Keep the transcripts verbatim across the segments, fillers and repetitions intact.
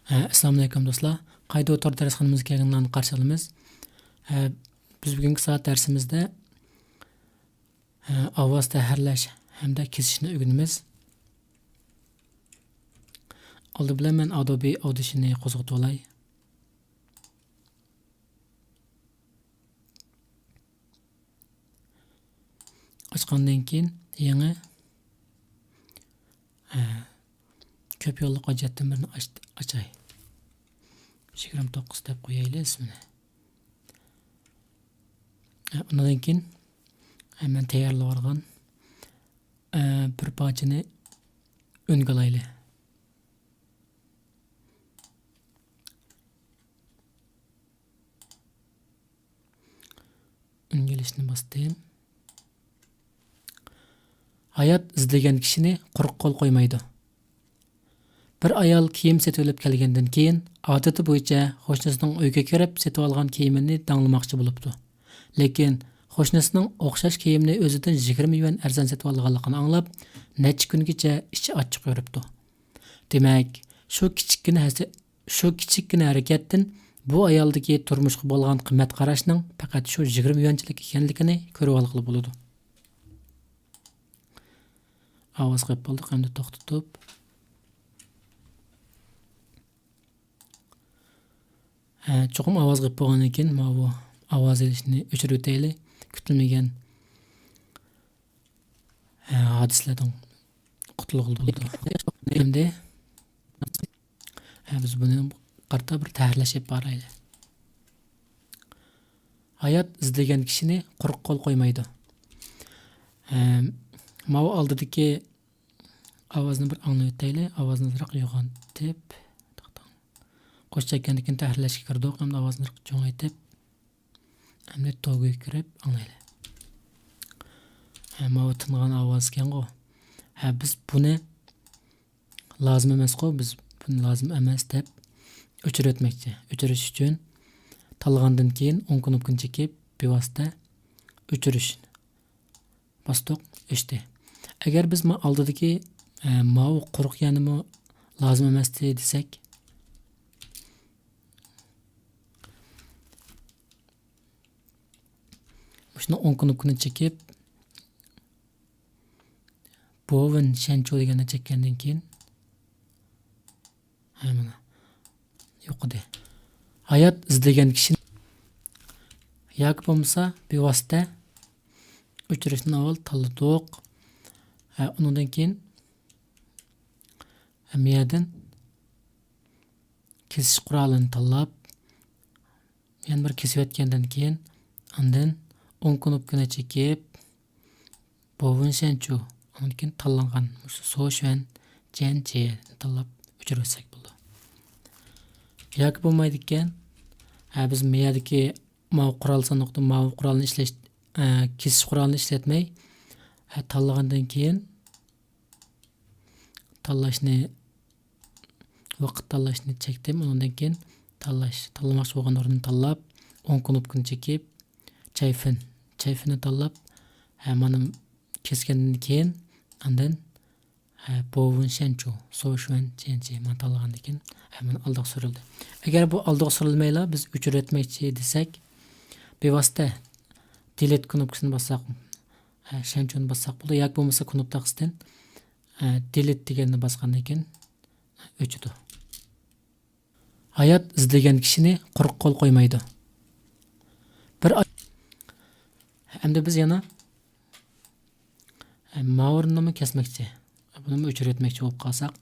ھە، ئەسسالامۇئەلەيكۇم دوستلار. قايتا ئولتۇرۇپ دەرسخانىمىزغا كەلگەنلەرنى قارشى ئالىمىز. ھە، بىز بۈگۈنكى سائەت دەرسىمىزدە، ھە، ئاۋاز تەھرىرلەش ھەمدە كېسىشنى ئۆگىنىمىز. ئالدى بىلەن مەن ئادوبى ئاودىشننى قوزغىتىۋالاي. ئاچقاندىن كېيىن يېڭى، ئە، كۆپ يوللۇق ھۆججەتتىن بىرنى ئاچ-، ئاچاي. يىگىرمە توققۇز دەپ قويايلى ئىسمىنى. ئە، ئۇنىڭدىن كېيىن، ئە، مەن تەييارلىۋالغان، ئە، بىر پارچىنى ئۈنگە ئالايلى. ئۈنگە ئېلىشنى باستىم. ھايات ئىزدىگەن كىشىنى قۇرۇق قول قويمايدۇ. بىر ئايال كىيىم سېتىۋېلىپ كەلگەندىن كېيىن، ئادىتى بويىچە قوشنىسىنىڭ ئۆيىگە كىرىپ سېتىۋالغان كىيىمىنى داڭلىماقچى بولۇپتۇ. لېكىن قوشنىسىنىڭ ئوخشاش كىيىمنى ئۆزىدىن يىگىرمە يۈەن ئەرزان سېتىۋالغانلىقىنى ئاڭلاپ، نەچچە كۈنگىچە ئىچى ئاچچىق يۈرۈپتۇ. دېمەك، شۇ كىچىككىنە ھەسە-، شۇ كىچىككىنە ھەرىكەتتىن بۇ ئايالدىكى تۇرمۇشقا بولغان قىممەت قاراشنىڭ پەقەت شۇ يىگىرمە يۈەنچىلىك ئىكەنلىكىنى كۆرۈۋالغىلى بولىدۇ. ئاۋاز قويۇپ بولدۇق، ئەمدى توختىتىپ. ھە، چوقۇم ئاۋاز قويۇپ بولغاندىن كېيىن ماۋۇ ئاۋاز ئېلىشنى ئۆچۈرۈۋېتەيلى. كۈتۈلمىگەن، ھە، ھادىسىلەردىن قۇتۇلغىلى بولىدۇ. ئەمدى، ھە، بىز بۇنى قارىتا بىر تەھرىرلەش ئېلىپ بارايلى. ھايات ئىزدىگەن كىشىنى قۇرۇق قول قويمايدۇ. ھە، ماۋۇ ئالدىدىكى ئاۋازنى بىر ئاڭلىۋېتەيلى. ئاۋازنى ئازراق يوغانتىپ، توختاڭ. قوش چەككەندىن كېيىن تەھرىرلەشكە كىردۇق. ئەمدى ئاۋازنى ئازراق چوڭايتىپ، ئەمدى توگىغا كىرىپ ئاڭلايلى. ھە، ماۋۇ تىنغان ئاۋاز ئىكەنغۇ. ھە، بىز بۇنى لازىم ئەمەسقۇ، بىز بۇنى لازىم ئەمەس دەپ ئۆچۈرۈۋەتمەكچى. ئۆچۈرۈش ئۈچۈن تاللىغاندىن كېيىن ئوڭ كۇنۇپكىنى چېكىپ، بىۋاسىتە ئۆچۈرۈش. باستۇق، ئۆچتى. ئەگەر بىز ما-، ئالدىدىكى، ئە، ماۋۇ قۇرۇق يەرنىمۇ لازىم ئەمەستى دېسەك، مۇشۇنى ئوڭ كۇنۇپكىنى چېكىپ، بوۋېن شەنچۇ دېگەننى چەككەندىن كېيىن، ھە، مانا. يوقىدى. ھايات ئىزدىگەن كىشىنى ياكى بولمىسا بىۋاسىتە ئۆچۈرۈشتىن ئاۋۋال تاللىدۇق. ھە، ئۇنىڭدىن كېيىن، ھە، مۇ يەردىن كېسىش قورالىنى تاللاپ، يەنە بىر كېسىۋەتكەندىن كېيىن، ئاندىن ئوڭ كۇنۇپكىنى چېكىپ، بوۋېن شەنچۇ، ئاندىن كېيىن تاللانغان مۇشۇ سو شۈەن جيەن جيېنى تاللاپ ئۆچۈرۈۋەتسەك بولىدۇ. ياكى بولمايدىكەن، ھە، بىز مۇ يەردىكى ماۋۇ قورال ساندۇقتا ماۋۇ قورالنى ئىشلەش، ئە، كېسىش قورالىنى ئىشلەتمەي، ھە، تاللىغاندىن كېيىن تاللاشنى، ۋاقىت تاللاشنى چەكتىم. ئۇنىڭدىن كېيىن تاللاش، تاللىماقچى بولغان ئورۇننى تاللاپ، ئوڭ كۇنۇپكىنى چېكىپ، چەيفىن، چەيفىننى تاللاپ، ھە، مانا كەسكەندىن كېيىن ئاندىن، ھە، بوۋېن شەنچۇ، سو شۈەن جيەن جيې مانا تاللىغاندىن كېيىن، ھە، مانا ئالدىغا سۈرۈلدى. ئەگەر بۇ ئالدىغا سۈرۈلمەيلا بىز ئۆچۈرۈۋەتمەكچى دېسەك، بىۋاسىتە دېلېت كۇنۇپكىسىنى باسساق، ھە، شەنچۇنى باسساق بولىدۇ. ياكى بولمىسا كۇنۇپ تاقىسىدىن، ھە، دېلېت دېگەننى باسقاندىن كېيىن ئۆچىدۇ. ھايات ئىزدىگەن كىشىنى قۇرۇق قول قويمايدۇ. بىر ئاي-، ئەمدى بىز يەنە، ھە، ماۋۇرنىمۇ كەسمەكچى. بۇنىمۇ ئۆچۈرۈۋەتمەكچى بولۇپ قالساق،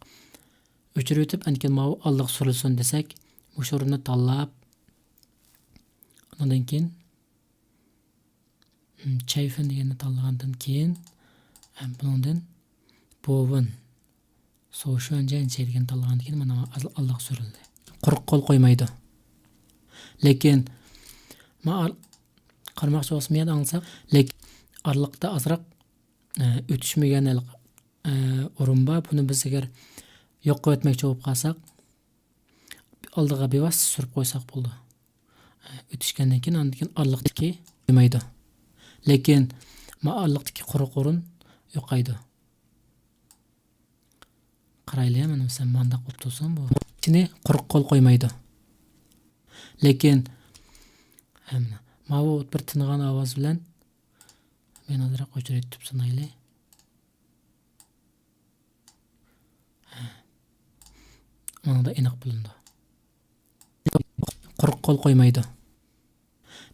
ئۆچۈرۈۋېتىپ، ئەنكىن ماۋۇ ئالدىغا سۈرۈلسۇن دېسەك، مۇشۇ ئورۇننى تاللاپ، ئۇنىڭدىن كېيىن چەيفىن دېگەننى تاللىغاندىن كېيىن، ھەم بۇنىڭدىن بوۋېن، سو شۈەن جيەن جيې دېگەننى تاللىغاندىن كېيىن، مانا ئالدىغا سۈرۈلدى. قۇرۇق قول قويمايدۇ. لېكىن، ما-، قارىماقچى بولسا، مۇ يەردە ئاڭلىساق، لېكىن ئارىلىقتا ئازراق، ئە، ئۆتۈشمىگەن، ئە، ئورۇن بار. بۇنى بىز ئەگەر يوق قىلىۋەتمەكچى بولۇپ قالساق، ئالدىغا بىۋاسىتە سۈرۈپ قويساق بولىدۇ. ئۆتۈشكەندىن كېيىن، ئاندىن كېيىن ئارىلىقتىكى قويمايدۇ. لېكىن ما ئارىلىقتىكى قۇرۇق ئورۇن يوقايدۇ. قارايلى، مانا مەسىلەن، مانداق بولۇپ تۇرسۇن بۇ. كىشىنى قۇرۇق قول قويمايدۇ. لېكىن، ھەم، ماۋۇ بىر تىنغان ئاۋاز بىلەن مەن ئازراق ئۆچۈرۈۋېتىپ سۇنايلى. مانا ئېنىق بىلىنىدۇ. قۇرۇق قول قويمايدۇ.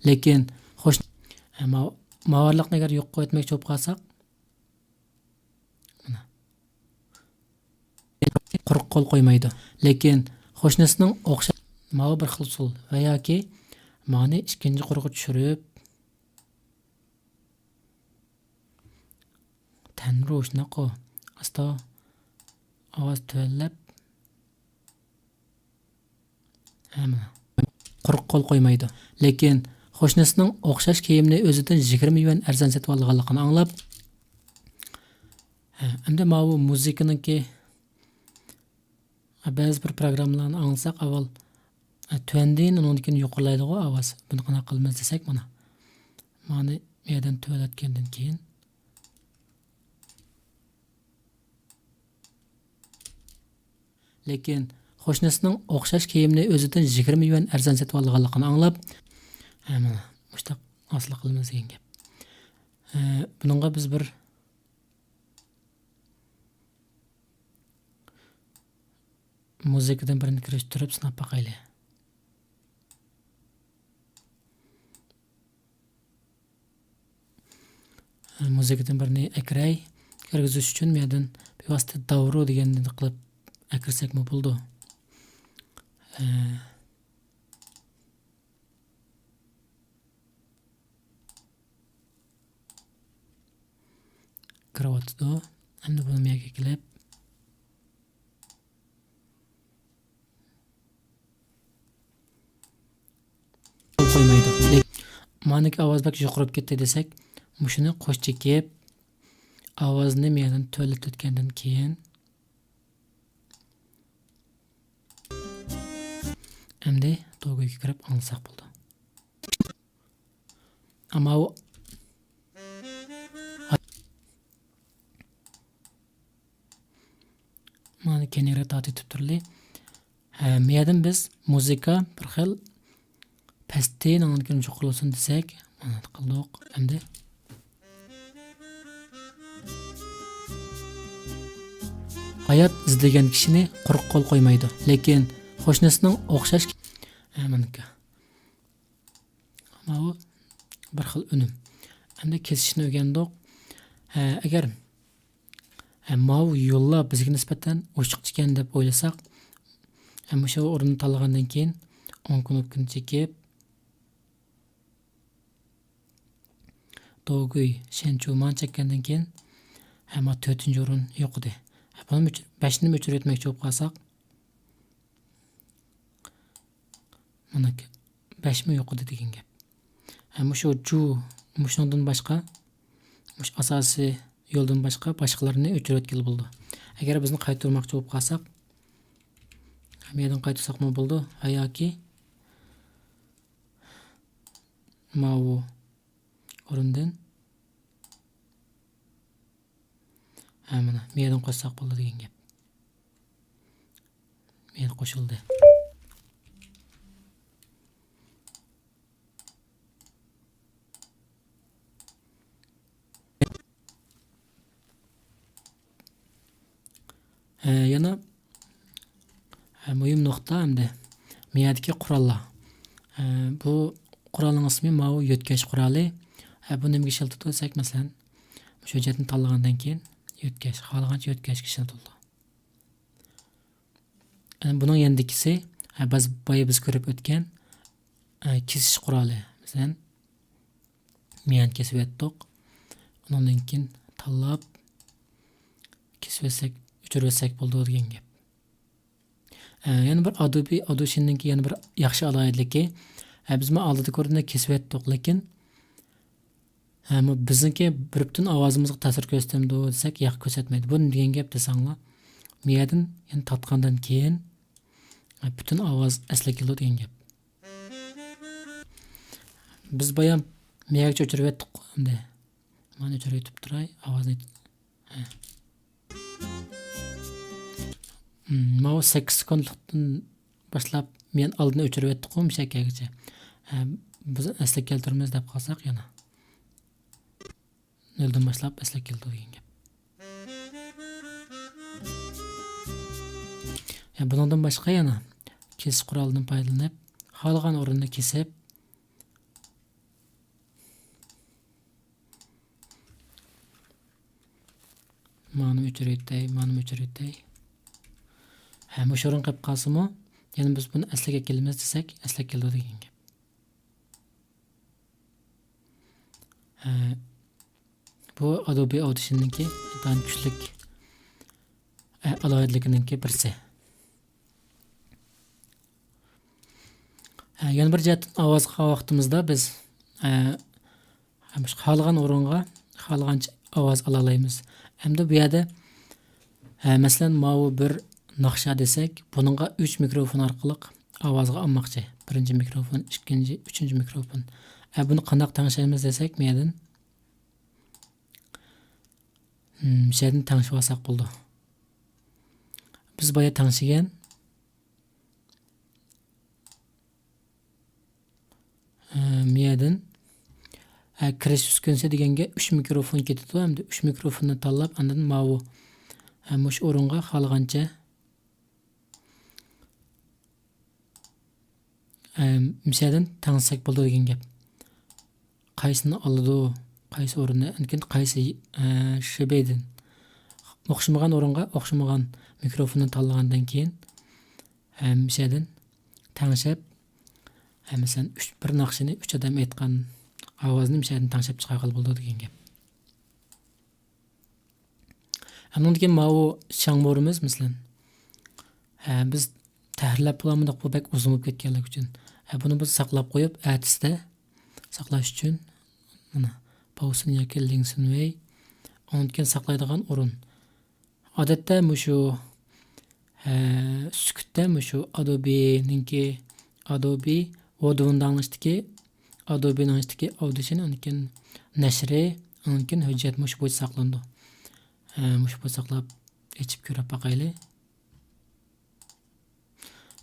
لېكىن خوش، ما-، ماۋۇ ئارىلىقنى ئەگەر يوق قىلىۋەتمەكچى بولۇپ قالساق، مانا. قۇرۇق قول قويمايدۇ. لېكىن قوشنىسىنىڭ ئوخشاش، ماۋۇ بىر خىل ئۇسۇل ۋە ياكى مانى ئىككىنچى قۇرغا چۈشۈرۈپ، تەنرۇ شۇنداققۇ. ئاستا ئاۋاز تۆۋەنلەپ، ھە، مانا. قۇرۇق قول قويمايدۇ. لېكىن قوشنىسىنىڭ ئوخشاش كىيىمنى ئۆزىدىن يىگىرمە يۈەن ئەرزان سېتىۋالغانلىقىنى ئاڭلاپ، ھە، ئەمدى ماۋۇ مۇزىكىنىڭكى، ھە، بەزى بىر پروگراممىلارنى ئاڭلىساق، ئاۋۋال، ھە، تۆۋەندىن، ئۇنىڭدىن كېيىن يۇقىرىلايدىغۇ ئاۋاز. بۇنى قانداق قىلىمىز دېسەك، مانا. مانى مەيدان تۆۋەنلەتكەندىن كېيىن، لېكىن قوشنىسىنىڭ ئوخشاش كىيىمنى ئۆزىدىن يىگىرمە يۈەن ئەرزان سېتىۋالغانلىقىنى ئاڭلاپ، ھە، مانا، مۇشتاق ھاسىل قىلىمىز دېگەن گەپ. ھە، بۇنىڭغا بىز بىر مۇزىكىدىن بىرنى كىرىشتۈرۈپ سىناپ باقايلى. مۇزىكىدىن بىرنى ئەكىرەي. كىرگۈزۈش ئۈچۈن مۇيەردىن بىۋاسىتە داۋرۇ دېگەننى قىلىپ ئەكىرسەكمۇ بولىدۇ. ئە، كىرىۋاتىدۇ. ئەمدى بۇنى مۇيەرگە كېلىپ، قويمايدۇ. مانىكى ئاۋاز بەك يۇقىرىپ كەتتى دېسەك، مۇشۇنى قوش چېكىپ، ئاۋازنى مۇيەردىن تۆۋەنلىتىۋەتكەندىن كېيىن، ئەمدى دوگۇيغا كىرىپ ئاڭلىساق بولىدۇ. ئەمما ئۇ مانا كەينىگە تارتىۋېتىپ تۇرلى. ھە، مۇيەردىن بىز مۇزىكا بىر خىل پەستىن ئاڭلىنىپ يۇقىرى بولسۇن دېسەك، مانا قىلدۇق. ئەمدى ھايات ئىزدىگەن كىشىنى قۇرۇق قول قويمايدۇ، لېكىن قوشنىسىنىڭ ئوخشاش، ھە، مانىكى. ماۋۇ بىر خىل ئۈنۈم. ئەمدى كېسىشنى ئۆگەندۇق. ھە، ئەگەر، ھە، ماۋۇ يوللار بىزگە نىسبەتەن ئوچۇق ئىكەن دەپ ئويلىساق، ھە، مۇشۇ ئورۇننى تاللىغاندىن كېيىن ئوڭ كۇنۇپكىنى چېكىپ، دوگۇي، شەنچۇ مانا چەككەندىن كېيىن، ھە، مانا تۆتىنچى ئورۇن يوقىدى. ھە، بۇنىمۇ ئۆچۈر-، بەشنىمۇ ئۆچۈرۈۋەتمەكچى بولۇپ قالساق، مانا بەشمۇ يوقىدى دېگەن گەپ. ھە، مۇشۇ جۇ، مۇشۇنىڭدىن باشقا، مۇشۇ ئاساسىي يولدىن باشقا، باشقىلىرىنى ئۆچۈرۈۋەتكىلى بولىدۇ. ئەگەر بىزنى قايتۇرماقچى بولۇپ قالساق، ھە، مۇيەردىن قايتۇرساقمۇ بولىدۇ. ھە، ياكى ماۋۇ ئورۇندىن، ھە، مانا، مۇيەردىن قوشساق بولىدۇ دېگەن گەپ. مۇيەردە قوشۇلدى. ھە، يەنە، ھە، مۇھىم نۇقتا ئەمدى مۇيەردىكى قوراللار. ھە، بۇ قورالنىڭ ئىسمى ماۋۇ يۆتكەش قورالى. ھە، بۇ نېمىگە ئىشلىتىدۇ دېسەك، مەسىلەن، مۇشۇ ھۆججەتنى تاللىغاندىن كېيىن يۆتكەش، خالىغانچە يۆتكەشكە ئىشلىتىلىدۇ. ئەنە بۇنىڭ يېنىدىكىسى، ھە، بىز، بايا بىز كۆرۈپ ئۆتكەن، ھە، كېسىش قورالى. مەسىلەن، مۇيەرنى كېسىۋەتتۇق. ئۇنىڭدىن كېيىن تاللاپ كېسىۋەتسەك، ئۆچۈرۈۋەتسەك بولىدۇ دېگەن گەپ. ئە، يەنە بىر ئادوبى ئادوشىننىڭكى يەنە بىر ياخشى ئالاھىدىلىكى، ئە، بىز مانا ئالدىدا كۆرگەندەك كېسىۋەتتۇق، لېكىن، ئە، بۇ بىزنىڭكى بىر پۈتۈن ئاۋازىمىزغا تەسىر كۆرسىتەمدۇ دېسەك، ياق، كۆرسەتمەيدۇ. بۇ نېمە دېگەن گەپ دېسەڭلار، مۇيەردىن يەنە تارتقاندىن كېيىن، ئە، پۈتۈن ئاۋاز ئەسلىگە كېلىدۇ دېگەن گەپ. بىز بايا مۇيەرگىچە ئۆچۈرۈۋەتتۇق ئەمدى. مانا ئۆچۈرۈۋېتىپ تۇراي، ئاۋازنى. ھە. ماۋۇ سەككىز سېكۇنتلۇقتىن باشلاپ مەن ئالدىن ئۆچۈرۈۋەتتۇققۇ مۇشەكەگىچە. ھە، بىز ئەسلىگە كەلتۈرىمىز دەپ قالساق يەنە. نۆلدىن باشلاپ ئەسلىگە كەلتۈر دېگەن گەپ. يا، بۇنىڭدىن باشقا يەنە كېسىش قورالىدىن پايدىلىنىپ، خالىغان ئورۇننى كېسىپ، مانىمۇ ئۆچۈرۈۋېتەي، مانىمۇ ئۆچۈرۈۋېتەي. ھە، مۇشۇ ئورۇن قېلىپ قالسىمۇ، يەنە بىز بۇنى ئەسلىگە ئەكېلىمىز دېسەك، ئەسلىگە كېلىدۇ دېگەن گەپ. ھە، بۇ ئادوبى ئاودىشننىڭكى ئىنتايىن كۈچلۈك، ھە، ئالاھىدىلىكىنىڭكى بىرسى. ھە، يەنە بىر جەھەتتىن ئاۋاز قىلغان ۋاقتىمىزدا بىز، ھە، خالىغان ئورۇنغا خالىغانچە ئاۋاز ئالالايمىز. ئەمدى بۇ يەردە، ھە، مەسىلەن، ماۋۇ بىر ناخشا دېسەك، بۇنىڭغا ئۈچ مىكروفون ئارقىلىق ئاۋازغا ئالماقچى. بىرىنچى مىكروفون، ئىككىنچى، ئۈچىنچى مىكروفون. ھە، بۇنى قانداق تەڭشەيمىز دېسەك، مۇ يەردىن، ھىم، مۇ يەردىن تەڭشىۋالساق بولىدۇ. بىز بايا تەڭشىگەن ئە، مىيەدىن، ئە، كىرىش ئۈسكۈنىسى دېگەنگە ئۈچ مىكروفون كېتىدۇ. ئەمدى ئۈچ مىكروفوننى تاللاپ، ئاندىن ماۋۇ، ئە، مۇشۇ ئورۇنغا خالىغانچە، ئە، مىشەدىن تەڭشىسەك بولىدۇ دېگەن گەپ. قايسىنى ئالىدۇ، قايسى ئورۇننى، ئاندىن قايسى، ئە، شىبەيدىن. ئوخشىمىغان ئورۇنغا ئوخشىمىغان مىكروفوننى تاللىغاندىن كېيىن، ھەممىشەدىن تەڭشەپ، مەسىلەن، ئۈچ، بىر ناخشىنى ئۈچ ئادەم ئېيتقان ئاۋازنى مىشەدىن تەڭشەپ چىقارغىلى بولىدۇ دېگەن گەپ. ئانىڭدىن كېيىن ماۋۇ شاڭمۇرىمىز، مەسىلەن، ھە، بىز تەھرىرلەپ بولالمىدۇق، بۇ بەك ئۇزۇن بولۇپ كەتكەنلىكى ئۈچۈن. ھە، بۇنى بىز ساقلاپ قويۇپ، ئەتىسىدە ساقلاش ئۈچۈن، مانا، پاۋسىن ياكى لىڭسىنۋېي، ئاندىن كېيىن ساقلايدىغان ئورۇن. ئادەتتە مۇشۇ، ھە، سۈكۈتتە مۇشۇ ئادوبىنىڭكى، ئادوبى ۋودۋۇنداڭنىڭ ئىچىدىكى، ئادوبىنىڭ ئىچىدىكى ئاۋدىشىن، ئاندىن كېيىن نەشرى، ئاندىن كېيىن ھۆججەت مۇشۇ بويىچە ساقلىنىدۇ. ھە، مۇشۇ بويىچە ساقلاپ ئېچىپ كۆرۈپ باقايلى.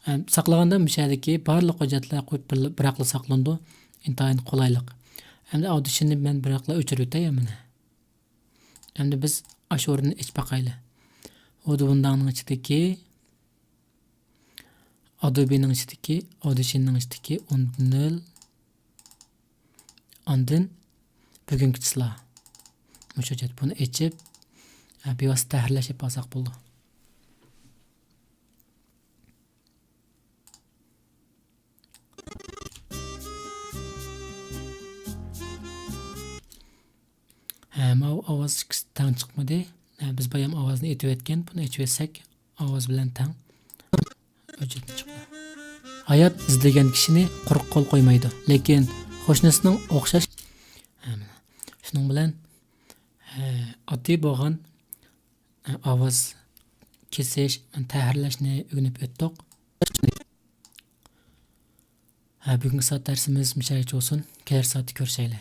ھە، ساقلىغاندا مۇشۇ يەردىكى بارلىق ھۆججەتلەر قويۇپ بىر-، بىراقلا ساقلىنىدۇ. ئىنتايىن قولايلىق. ئەمدى ئاۋدىشىننى مەن بىراقلا ئۆچۈرۈۋېتەي مانا. ئەمدى بىز ئاشۇ ئورۇننى ئېچىپ باقايلى. ۋودۋۇنداڭنىڭ ئىچىدىكى، ئادوبىنىڭ ئىچىدىكى، ئاۋدىشىننىڭ ئىچىدىكى ئوندىن نۆل، ئاندىن بۈگۈنكى چىسلا. مۇشۇ ھۆججەت، بۇنى ئېچىپ، ھە، بىۋاسىتە تەھرىرلەش ئېلىپ بارساق بولىدۇ. ھە، ماۋۇ ئاۋاز ئىككىسى تەڭ چىقمىدى. ھە، بىز بايام ئاۋازنى ئېتىۋەتكەن، بۇنى ئېچىۋەتسەك ئاۋاز بىلەن تەڭ. ھۆججەتتىن چىقتى. ھايات ئىزدىگەن كىشىنى قۇرۇق قول قويمايدۇ، لېكىن قوشنىسىنىڭ ئوخشاش. ھە، مانا. شۇنىڭ بىلەن، ھە، ئاددىي بولغان، ھە، ئاۋاز كېسىش، تەھرىرلەشنى ئۆگىنىپ ئۆتتۇق. ھە، بۈگۈنكى سائەت دەرسىمىز مۇشۇ يەرگىچە بولسۇن. كېلەر سائەتتە كۆرۈشەيلى.